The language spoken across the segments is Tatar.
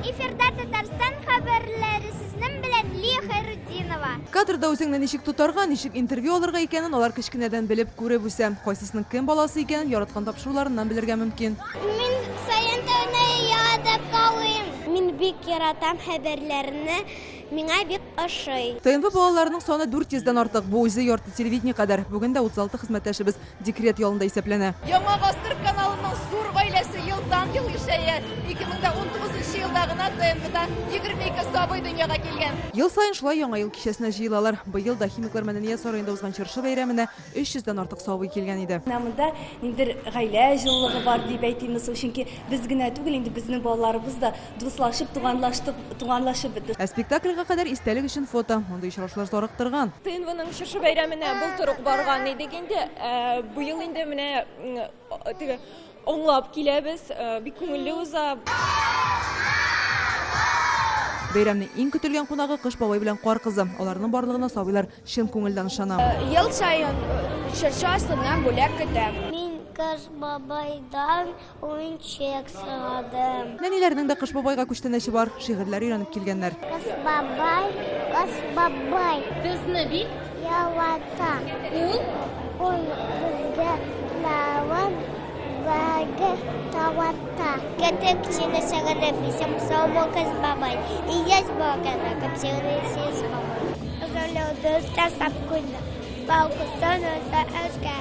Эфирда Татарстан хәбәрләре сезнең белән Лия Хәйрутдинова. Кадрда үзеңне ничек тотарга, ничек интервью алырга икәнен алар кечкенәдән белеп, күреп үсә. Кайсысының кем баласы икәнен яраткан тапшыруларыннан белергә мөмкин. Мин Саян тауны яратып калыйм. Мин бик яратам хәбәрләрне, миңа бик ошый. ТНВ балаларының саны 400 дән артык, бу үзе ярты телевидение кадәр. Бүген дә 36 хезмәттәшебез декрет ялында исәпләнә. Яңа гасыр каналының зур гаиләсе елдан-ел ишәя. 2019 елда гына ТНВда 22 сабый дөньяга килгән. Ел саен шулай Яңа ел кичәсенә җыелалар. Быел да Химиклар мәдәният сараенда узган чыршы бәйрәменә 300 дән артык сабый килгән иде. Менә монда ниндидер гаилә җылылыгы бар дип әйтимме соң, чөнки без генә түгел, инде безнең балаларыбыз да дуслашып, туганлаштык, туганлашып бетте. Ә спектакльгә кадәр истәлек өчен фото. Мондый очрашулар зарыктырган. ТНВның чыршы бәйрәменә былтыр ук барган идек инде. Быел инде менә теге аңлап киләбез, бик күңелле уза. Бәйрәмнең иң көтелгән кунагы Кыш бабай белән Кар кызы. Аларның барлыгына сабыйлар чын күңелдән ышана. Ел саен чыршы астыннан бүләк көтәм. Мин Кыш бабайдан уенчык сорадым. Нәниләрнең дә Кыш бабайга күчтәнәче бар, шигырьләр өйрәнеп килгәннәр. Кыш бабай, Кыш бабай. Безне бик. Ярата. Ул. Ул безгә лаван бәге тарата. Көтеп сине сагынып, исән-саумы, Кыш бабай? Ияз балкана, көпчәгенә исән бабай. Озын ясап куйды. Балкысын эшкә.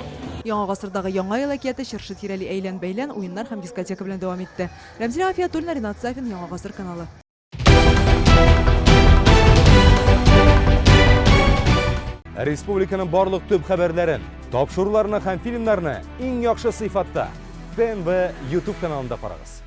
Яңа гасырдагы Яңа ел әкияте чыршы тирәли әйлән-бәйлән, уеннар һәм дискотека белән дәвам итте. Рәмзилә Гафиятуллина, Ринат Сафин, Яңа гасыр каналы. Республиканың барлык төп хәбәрләрен, тапшыруларны һәм фильмнарны иң яхшы сыйфатта ТНВ YouTube каналында карагыз.